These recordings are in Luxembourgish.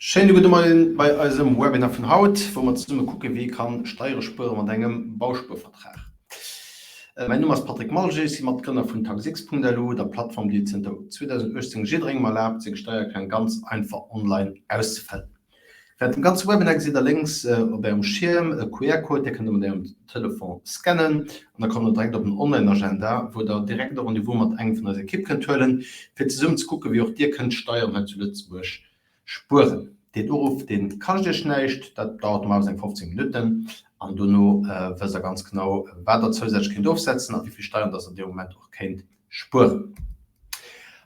Schéine gudde Moien bei eisem Webinar vun haut, wou mer zesumme kucken, wéi ee kann Steiere spuere mat engem Bauspuervertrag. Mäin Numm ass Patrick Malger, ech si Matgrënner vun Taxx.lu, der Plattform, déi et zënter 2018 jidderengem erlaabt, seng Steiererklärung ganz einfach online auszefëllen. Während dem ganze Webinar gesitt der lénks op ärem Schierm e QR-Code, dee kënnt der mat ärem Telefon scannen an da kommt der direkt op en Online-Agenda, wou der direkt e Rendez-vous mat engem vun eiser Ekipp kënnt huelen, fir zesummen ze kucken, wéi och dir kënnt Steieren hei zu Lëtzebuerg spueren. Deen Uruff, dee kascht iech näischt, dat dauert normalerweis eng 15 Minutten an dono wësst der ganz genau, wat der zousätzlech kéint ofsetzen a wéi vill Steieren dass der dee Moment och kéint spueren.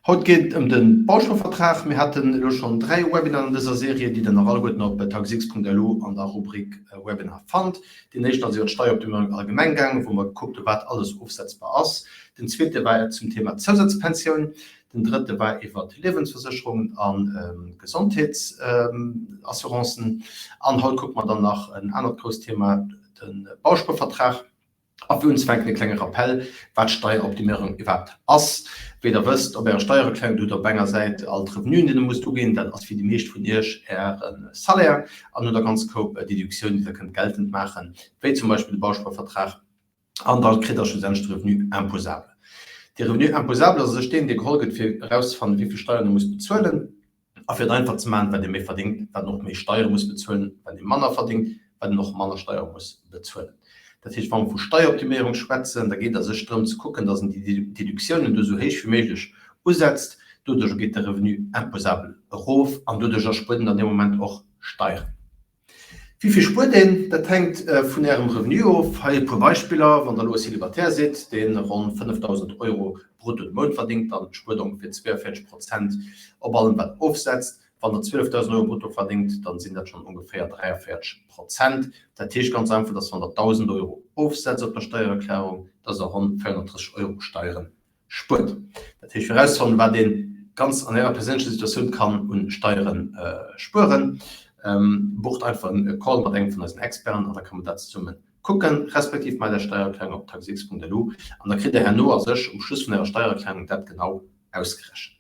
Haut geet et ëm de Bauspuervertrag. Mir haten elo schonn 3 Webinaren an dëser Serie, déi der nach alleguerten op taxx.lu an der Rubrik Webinar fannt. Deen éischten ass iwwer d'Steieroptimierung allgemeng gaangen, wou mer gekuckt hu wat alles ofsetzbar ass. Den zweete war zum Thema Zousazpensioun. Den drëtte war iwwer Liewensversécherungen a Gesondheetsassurancen. An haut kucke mer dann nach en anert grousst Thema, de Bauspuervertrag. A fir unzefänken e klenge Rappell, wat Steieroptimierung iwwerhaapt ass. Wéi Der wësst, op Ärer Steiererklärung, do hutt Der op enger Säit all d'Revenuen, déi Der musst uginn, dat ass fir déi meescht vun Iech Äre Salaire, an hutt Der ganz Koup Deductiounen, déi Der kënnt geltend maachen, wéi zum Beispill de Bauspuervertrag. An da kritt Der schlussendlech de Revenu imposable. Dee Revenu imposable ass u sech deen, dee geholl gëtt, fir erauszefannen, wéi vill Steieren ee muss bezuelen. A fir et einfach ze maachen, wat ee méi verdéngt, wat en och méi Steiere muss bezuelen, wat ee manner verdéngt, wat en och manner Steiere muss bezuelen. Dat heescht, wa mer vu Steieroptiméierung schwätzen, da geet et a sech drëm ze kucken, dass een déi Deductiounen do esou héich wéi méiglech usetzt. Doduercher geet de Revenu imposable erof an doduercher spuert een dann dee Moment och Steieren. Wéi vill spuert een? Dat hänkt vun Ärem Revenu of. Hei e puer Beispiller, Wann Der elo e Célibataire sidd, dee ronn 5.000 Euro brutto de Mount verdéngt, da spuert Der ongeféier 42 Prozent op allem, wat Der ofsetzt. Wann Der 12.000 Euro brutto verdéngt, da sinn dat schonn ongeféier 43 Prozent. Dat heescht ganz einfach, dass wann Der 1.000 Euro ofsetzt op der Steiererklärung, dass Der ronn 430 Euro Steiere spuert. Dat heescht, fir erauszefannen, wat ee ganz an Ärer perséinlecher Situatioun kann un Steiere spueren, bucht einfach e Call mat engem vun eisen Experten an da kann mer dat zesumme kucken, respektiv maacht Är Steiererklärung op taxx.lu an da kritt Dir herno a sech um Schluss vun Ärer Steiererklärung dat genau ausgerechent.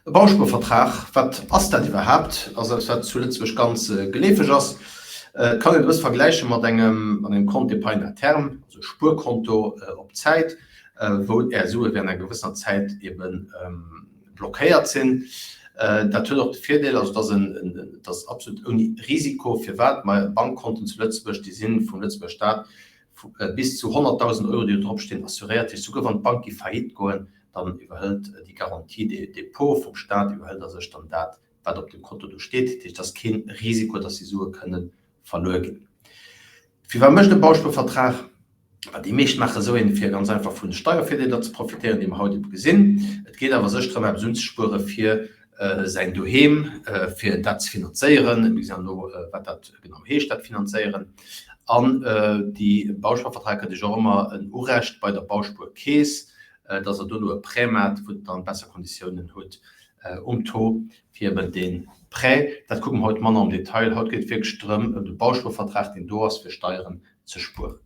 E Bauspuervertrag, wat ass dat iwwerhaapt? Ass eppes, wat zu Lëtzebuerg ganz geleefeg ass. Et kann een et e bësse vergläiche mat engem mat engem Compte d'épargne à terme, also e Spuerkonto op Zäit, wou Är Sue während enger gewëssener Zäit ebe blockéiert sinn. Dat huet och de Virdeel, also et ass en, et ass absolut ouni Risiko. Firwat? Ma Bankkonten zu Lëtzebuerg, déi si vum Lëtzebuerger Staat bis zu 100.000 Euro, déi do drop stinn, assuréiert. Dat heescht, souguer wann d'Bank géif faillite goen, dann iwwerhëlt déi Garantie des dépôts vum Staat, iwwerhëlt a sech dann dat, wat op dem Konto do steet. Dat heescht, et ass kee Risiko, dass déi Sue kënne verluer ginn. Firwat mécht e Bauspuervertrag? Well déi meescht maache esou een, fir ganz einfach vun de Steiervirdeeler ze profitéieren, déi mer haut ebe gesinn. Et geet awer sech drëm, eppes unzespuere fir säin Doheem, fir dat ze finanzéieren. Mir gesinn herno, wat dat genau heescht, dat finanzéieren. An déi Bauspuervertrag gëtt Iech och ëmmer en Urecht bei der Bauspuerkeess, dass Der dono e Prêt maacht, wou Der dann besser Konditiounen hutt um Taux fir eben dee Prêt. Dat kucke mer haut manner am Detail. Haut geet et wierklech drëm, ëm de Bauspuervertrag, deen do ass, fir Steieren ze spueren.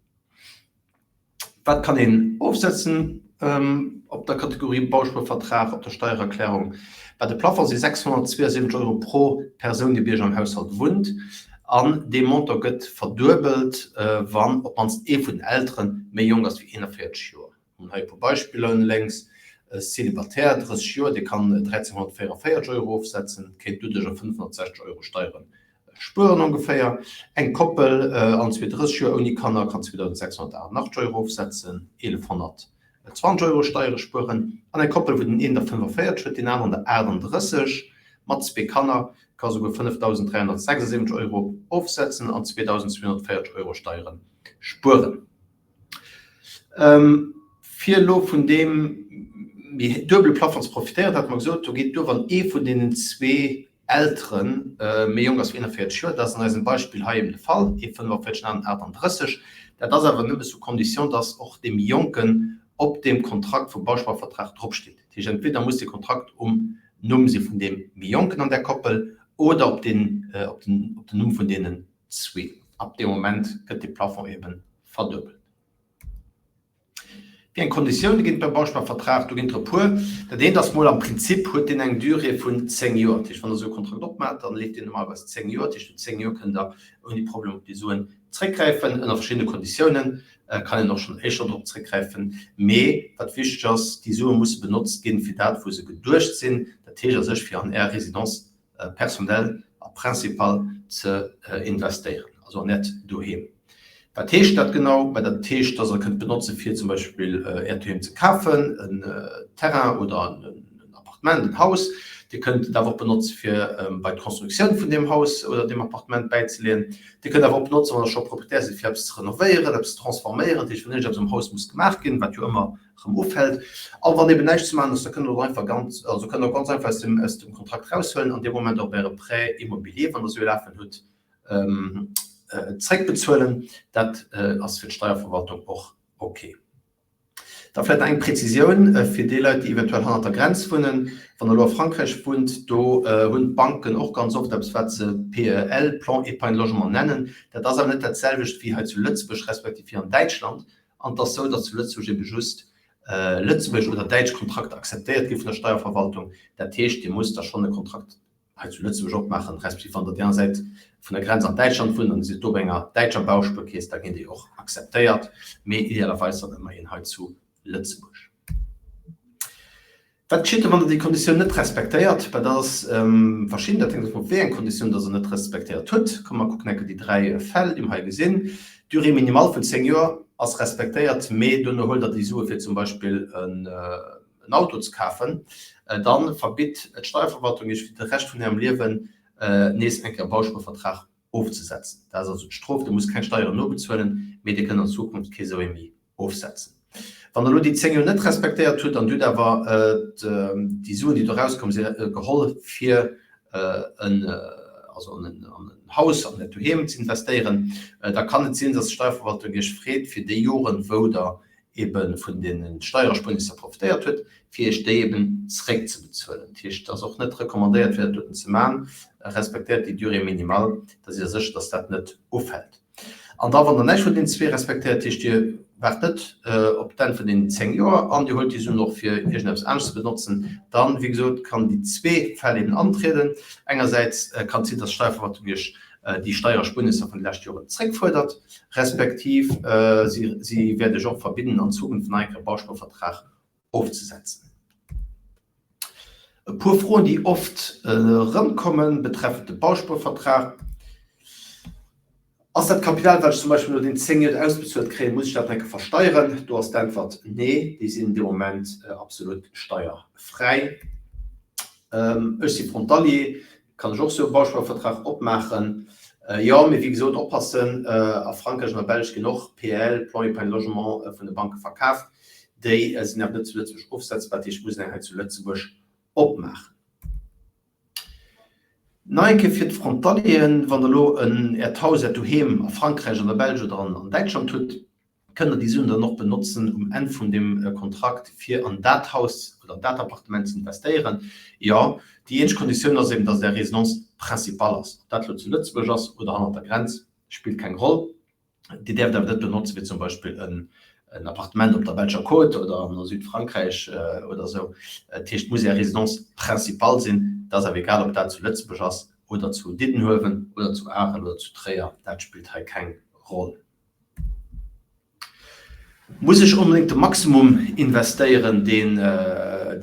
Wat kann een ofsetzen op der Kategorie Bauspuervertrag op der Steiererklärung? Bah, de Plafond si 672 Euro pro Persoun, déi bei Iech am Haushalt wunnt. An dee Montant gëtt verduebelt, wann op d'mannst ee vun den Eltere méi jonk ass wéi 41 Joer. Mir hunn hei e puer Beispiller ënne lénks, E Célibataire, 30 Joer, dee kann 1.344 Euro ofsetzen, kéint doduercher 560 Euro Steiere spueren ongeféier. Eng Koppel, allen zwee 30 Joer, ouni Kanner, kann 2.688 Euro ofsetzen, 1.120 Euro Steiere spueren. An eng Koppel, wou den een der 45 huet, deen aneren der 38, mat zwee Kanner, ka souguer 5.376 Euro ofsetzen an 2.240 Euro Steiere spueren. Fir elo vun deem méi duebele Plafond ze profitéieren, hat mer gesot, do geet duer, wann ee vun deenen zwee Eltere méi jonk ass wéi 41 Joer. Dat ass an eisem Beispill hei eben de Fall, ee 45 an en 38. Dat ass awer nëmme sous condition, dass och dee méi Jonken op deem Kontrakt vum Bausparvertrag dropsteet. Dat heescht, entweder muss dee Kontrakt um Numm si vun deem méi Jonken an där Koppel oder op den Numm vun deenen zwee. Ab deem Moment gëtt dee Plafond eben verduebelt. Wéi eng Konditioune ginn et beim Bausparvertrag? Do ginn et der e puer. Dat eent ass mol, am Prinzip huet deen eng Durée vun 10 Joer. Dat heescht, wann Der esou e Kontrakt opmaacht, dann leeft deen normalerweis 10 Joer. Dat heescht, no 10 Joer kënnt Der ouni Problem op déi Suen zréckgräifen. Ënner verschiddene Konditiounen kann een och schonn éischter drop zréckgräifen. Mee wat wichteg ass, déi Sue musse benotzt ginn fir dat, wou se geduecht sinn, dat heescht a sech fir an Är Résidence personnelle a principale ze investéieren, also an Äert Doheem. Wat heescht dat genau? Mä dat heescht, dass Der kënnt benotze fir zum Beispill Äert Doheem ze kafen, en Terrain oder en Appartement, en Haus. Dir kënnt et awer och benotze fir bei d'Constructioun vun deem Haus oder deem Appartement bäizeleeën. Dir kënnt awer och benotzen, wann Der scho Proprietär sidd, fir eppes ze renovéieren, eppes ze transforméieren, dat heescht, wann iergendeppes am Haus muss gemaach ginn, wat jo ëmmer erëm ufält. An wann eben näischt ze maachen ass, da kënnt Der och einfach ganz, also kënnt Der ganz einfach aus dem, aus dem Kontrakt raushuelen an dee Moment och Äre Prêt immobilier, wann Der esou ee lafen hutt, zréckbezuelen. Dat ass fir d'Steierverwaltung och ok. Da vläicht nach eng Präzisioun fir déi Leit, déi eventuell hannert der Grenz wunnen. Wann Der elo a Frankräich wunnt, do hunn d'Banken och ganz oft eppes, wat se PEL, Plan Épargne Logement, nennen. Dat ass awer net dat selwecht wéi hei zu Lëtzebuerg respektiv wéi an Däitschland. An et ass esou, datt zu Lëtzebuerg ebe just lëtzebuergesch oder däitsch Kontrakter akzeptéiert gi vun der Steierverwaltung. Dat heescht, Dir musst da schonn e Kontrakt hei zu Lëtzebuerg opmaachen, respektiv wann Der déi aner Säit vun der Grenz an Däitschland wunnt an Dir sidd do bei enger däitscher Bauspuerkeess, da ginn déi och akzeptéiert, mee idealerweis dann ëmmer een hei zu Lëtzebuerg. Wat geschitt da wann Der déi Konditioun net respektéiert? Bah, dat ass verschidden, dat hänkt dovun of wéi eng Konditioun dass Der net respektéiert hutt. Komm mer kucken eng Kéier déi 3 Fäll, déi mer hei gesinn. D'Durée minimale vun 10 Joer ass respektéiert, mee duerno huelt Der déi Sue fir zum Beispill en Auto ze kafen. Dann verbitt d'Steierverwaltung Iech fir de Rescht vun Ärem Liewen nees eng Kéier e Bauspuervertrag ofzesetzen. Dat ass also d'Strof, Dir musst keng Steieren nobezuelen, mee Dir kënnt an Zukunft kee Soe méi ofsetzen. Wann Der elo déi 10 Joer net respektéiert hutt an Dir hutt awer déi Suen, déi do erauskomm sinn, geholl fir en, also an en Haus, an Äert Doheem ze investéieren, da kann et sinn, dass d'Steierverwaltung Iech freet, fir déi Joren, wou Der ebe vun deene Steiererspuernisser profitéiert hutt, fir Iech déi eben zréckzebezuelen. Dat heescht, et ass och net recommandéiert, fir dat doten ze maachen. Respektéiert déi Durée minimale, da sidd Der sécher, dass dat net ufält. An da, wann Der näischt vun deenen zwee respektéiert, heescht Dir waart net op d'Enn vun deenen 10 Joer an Dir huelt déi Suen och fir iergendeppes anescht ze benotzen, dann, wéi gesot, kann déi zwee Fäll eben antrieden. Engersäits kann et sinn, dass d'Steierverwaltung Iech déi Steiererspuernisser vun de leschte Joren zréckfuerdert, respektiv si wäert Iech och verbidden, an Zukunft nach eng Kéier e Bauspuervertrag ofzesetzen. E puer Froen, déi oft erëmkommen, betreffend de Bauspuervertrag. Ass dat Kapital, wat ech zum Beispill no den 10 Joer ausbezuelt kréien, muss ech dat enke versteieren? Do ass d'Äntwert nee, déi sinn dee Moment absolut steierfräi. Ech si Frontalier, Kann ech och sou e Bauspuervertrag opmaachen? Jo, mee wéi gesot, oppassen, a Frankräich an der Belsch ginn och PEL, Plan Épargne Logement, vun de Banke verkaaft. Déi sinn awer net zu Lëtzebuerg ofsetzbar, dat heescht, et muss een eng hei zu Lëtzebuerg opmaachen. Nach eng Kéier fir d'Frontalieren, Wann der elo Äert Haus, Äert Doheem a Frankräich, an der Belsch oder an Däitschland hutt, Kënnt Der déi Suen dann och benotzen um Enn vun deem Kontrakt, fir an dat Haus oder an dat Appartement ze investéieren? Jo. Déi eenzeg Konditioun ass eben, dass et Är Résidence principale ass. Ob dat elo zu Lëtzebuerg ass oder hannert der Grenz, spillt keng Roll. Dir däerft awer net benotzen, fir zum Beispill en Appartement op der belscher Côte oder an Südfrankräich oder esou. Dat heescht, et muss Är Résidence principale sinn. Et ass awer egal, ob dat zu Lëtzebuerg ass oder zu Diddenhuewen oder zu Arel oder zu Tréier, dat spillt hei keng Roll. Muss ech onbedéngt de Maximum investéieren, deen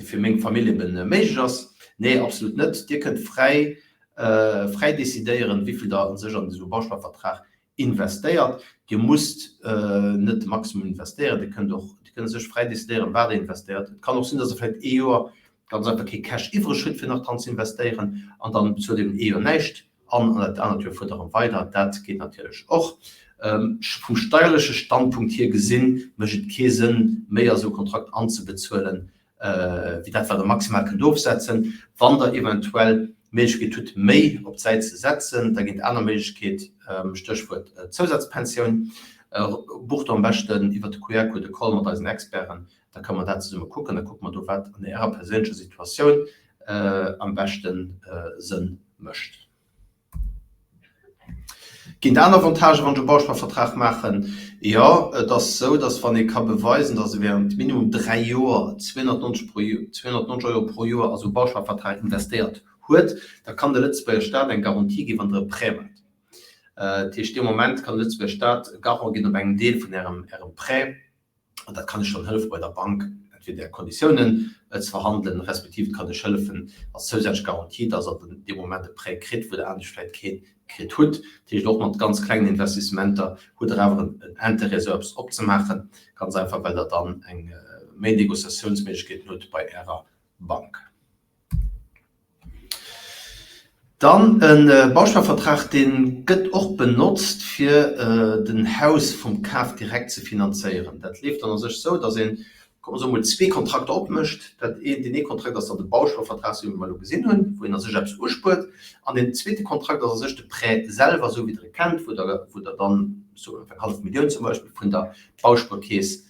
fir meng Famill eben méiglech ass? Nee, absolut net. Dir kënnt fräi fräi decidéieren, wéivill der u sech an esou e Bausparvertrag investéiert. Dir musst net de Maximum investéieren. Dir kënnt och, Dir kënnt u sech fräi decidéieren, wat der investéiert. Et kann och sinn, dass der vläicht ee Joer ganz einfach kee Cash iwwreg hutt, fir nach dran ze investéieren an dann bezuelt eben ee Joer näischt. An an dat anert Joer fuert Der erëm weider. Dat geet natierlech och. Vum steierleche Standpunkt hier gesinn, mécht et kee Sënn, méi a sou e Kontrakt anzebezuelen, wéi dat, wat Der maximal kënnt ofsetzen. Wann Der eventuell d'Méiglechkeet hutt, méi op d'Säit ze setzen, da ginn et aner Méiglechkeet, Stéchwuert Zousazpensioun. Bucht do am beschten iwwert de QR-Code e Call mat eisen Experten, da kënne mer dat zesumme kucken. Da kucke mer do, wat an Ärer perséinlecher Situatioun am beschte Sënn mécht. Ginn et aner Avantagen, wann ech e Bausparvertrag maachen? Jo, et ass esou, datt wann ee ka beweisen, datt e während minimum 3 Joer 290 pro 290 Euro pro Joer a sou e Bausparvertrag investéiert huet, da kann de Lëtzebuerger Staat eng Garantie ginn, wann Der e Prêt maacht. Dat heescht, dee Moment kann de Lëtzebuerger Staat Garant ginn op engem Deel vun Ärem Ärem Prêt. An dat kann Iech dann hëllefen, bei der Bank entweder Är Konditiounen ze verhandelen, respektiv et kann Iech hëllefen als zousätzlech Garantie, dass Der dee Moment e Prêt kritt, wou Der anescht vläicht kee kritt hutt. Dat heescht, och mat ganz klengen Investissementer hutt Der awer en Intérêt, esou eppes opzemaachen, ganz einfach, well Der dann eng méi Négociatiounsméiglechkeeten hutt bei Ärer Bank. Dann e Bausparvertrag, dee gëtt och benotzt, fir den Haus vum Kaf direkt ze finanzéieren. Dat leeft dann a sech esou, datt een, komm mer soe mol, zwee Kontrakter opmécht. Dat een, deen ee Kontrakt ass dann de Bausparvertrag, esou wéi mer elo gesinn hunn, wou een a sech eppes uspuert. An deen zweete Kontrakt ass a sech de Prêt selwer, esou wéi Der e kennt, wou Der, wou Der dann, soe mer, eng hallef Millioun zum Beispill vun der Bauspuerkeess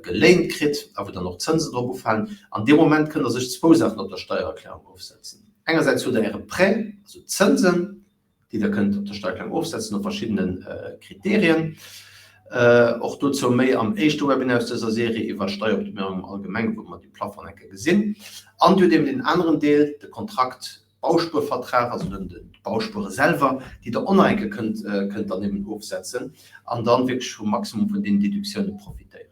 geléint kritt a wou dann och Zënsen drop ufalen. An deem Moment kënnt Der sech zwou Saachen op der Steiererklärung ofsetzen. Engersäits hutt Der Äre Prêt, also d'Zënsen, déi Der kënnt op der Steiererklärung ofsetzen no verschiddene Kriterien. Och dozou méi am éischte Webinar aus dëser Serie iwwer d'Steieroptimierung am Allgemengen, wou mer déi Plafongen eng Kéier gesinn. An Dir hutt eben deen aneren Deel, de Kontrakt Bauspuervertrag, also den d'Bauspuere selwer, déi Der och nach eng Kéier kënnt kënnt dann eben ofsetzen an dann wierklech vum Maximum vun deenen Deductiounen profitéieren.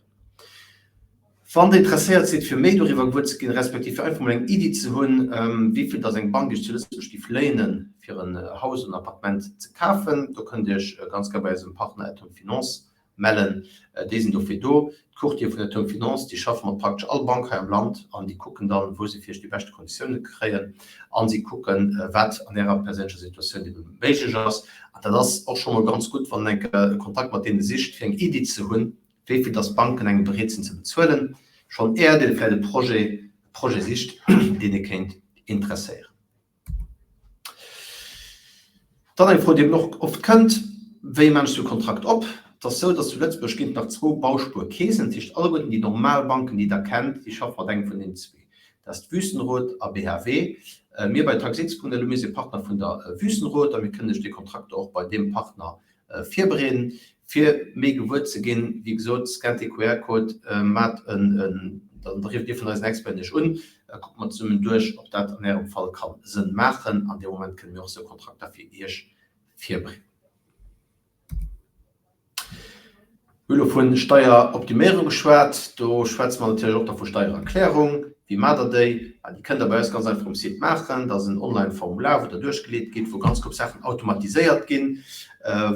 Wann Der interesséiert sidd, fir méi doriwwer gewuer ze ginn, respektiv fir einfach mol eng Iddi ze hunn, wéi vill dass eng Bank Iech zu Lëtzebuerg géif léinen, fir en Haus oder en Appartement ze kafen, do kënnt Dir Iech ganz gär bei eisem Partner Atom Finance mellen. Déi sinn dofir do. D'Courtiere vun der Tour Finance, déi schaffe mat praktesch all Bank hei am Land an déi kucken dann, wou se fir iech déi beschte Konditioune kréien a si kucken, wat an ärer perséinlecher Situatioun ebe méiglech ass. An dat ass och scho mol ganz gutt, wann een eng Kéier Kontakt mat deene sicht, fir eng Iddi ze hunn, wéi vill dass d'Banken engem bereet sinn ze bezuelen, schonn éiert een vläicht e Projet, e Projet sicht, deen ee kéint interesséieren. Dann eng Fro, déi eben och oft kënnt, Wéi maachen ech sou e Kontrakt op? Et ass sou, dass zu Lëtzebuerg ginn et nach zwou Bauspuerkeesen. Dat heescht, alleguerten déi normal Banken, déi Der kennt, déi schaffe mat engem vun deenen zwee. Dat ass d'Wüstenrot a BHW. Mir bei Taxx.lu, mir si Partner vun der Wüstenrot a mir kënnen lech déi Kontrakter och bei deem Partner virbereeden. Fir méi gewuer ze ginn, wéi gesot, scannt dee QR-Code, maacht en, dann rifft ee vun eisen Experten iech un, da kucke mer zesummen duerch, ob dat an Ärem Fall ka Sënn maachen. An deem Moment kënne mir och esou Kontrakter fir Iech virbereeden. Mir hu elo vu Steieroptiméierung geschwat. Do schwätze mer natierlech och da vu Steiererklärung. Wéi maacht Der déi? Déi kënnt Der bei eis ganz einfach um Site maachen. Dat ass en Online-Formular, wou Der duerchgeleet gitt, wou ganz grouss Saachen automatiséiert ginn,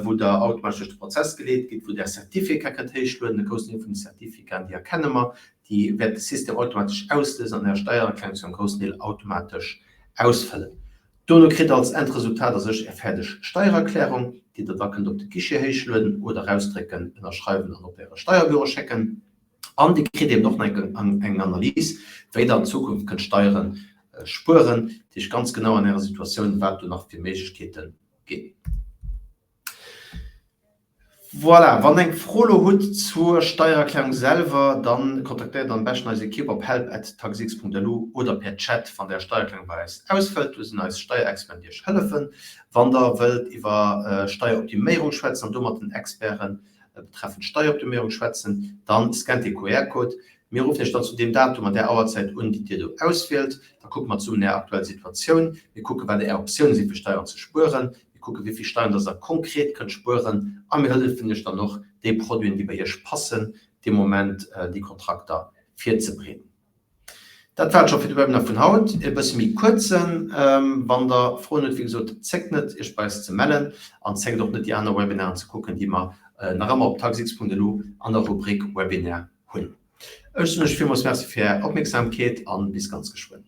wou Der automatesch duerch de Prozess geleet gitt, wou Der Är Certificat kënnt héichlueden. E groussen Deel vun de Certificaten, déi erkenne mer, déi wäert de System automatesch auslesen an Är Steiererklärung zu engem groussen Deel automatesch ausfëllen. Dono kritt der als Endresultat a sech Är fäerdeg Steiererklärung, déi der da kënnt op de Guichet héichlueden oder erausdrécken, ënnerschreiwen an op Äre Steierbüro schécken. An Dir kritt eben och nach eng Analys, wéi der an Zukunft kënnt Steiere spueren, dat heescht ganz genau an Ärer Situatioun, wat do nach fir Méiglechkeete ginn. Voilà, wann eng Fro lo hutt zur Steiererklärung selwer, dann kontaktéiert am beschten eis Ekipp op help at taxx.lu oder per Chat, wann der Är Steiererklärung bei eis ausfëllt. Do sinn eis Steierexperten déi iech hëllefen. Wann der wëllt iwwer Steieroptiméierung schwätzen an do mat den Experten betreffend Steieroptiméierung schwätzen, dann scannt dee QR-Code. Mir ruffen Iech dann zu deem Datum an där Auerzäit un, déi Dir do auswielt. Da kucke mer zesummen Är aktuell Situatioun. Mir kucken, wat Är Optioune sinn, fir Steieren ze spueren. Mir kucken, wéi vill Steieren dass Der konkret kënnt spueren. A mir hëllefen Iech dann och, déi Produiten, déi bei Iech passen, dee Moment déi Kontrakter virzebereeden. Dat war et scho fir de Webinar vun haut, e bësse méi kuerzen. Wann Der Froen hutt, wéi gesot, zéckt net, Iech bei eis ze mellen an zéckt och net, déi aner Webinaren ze kucken, déi mer nach ëmmer op taxx.lu an der Rubrik Webinar hunn. Ech soen Iech villmools Merci fir Är Opmierksamkeet a bis ganz geschwënn.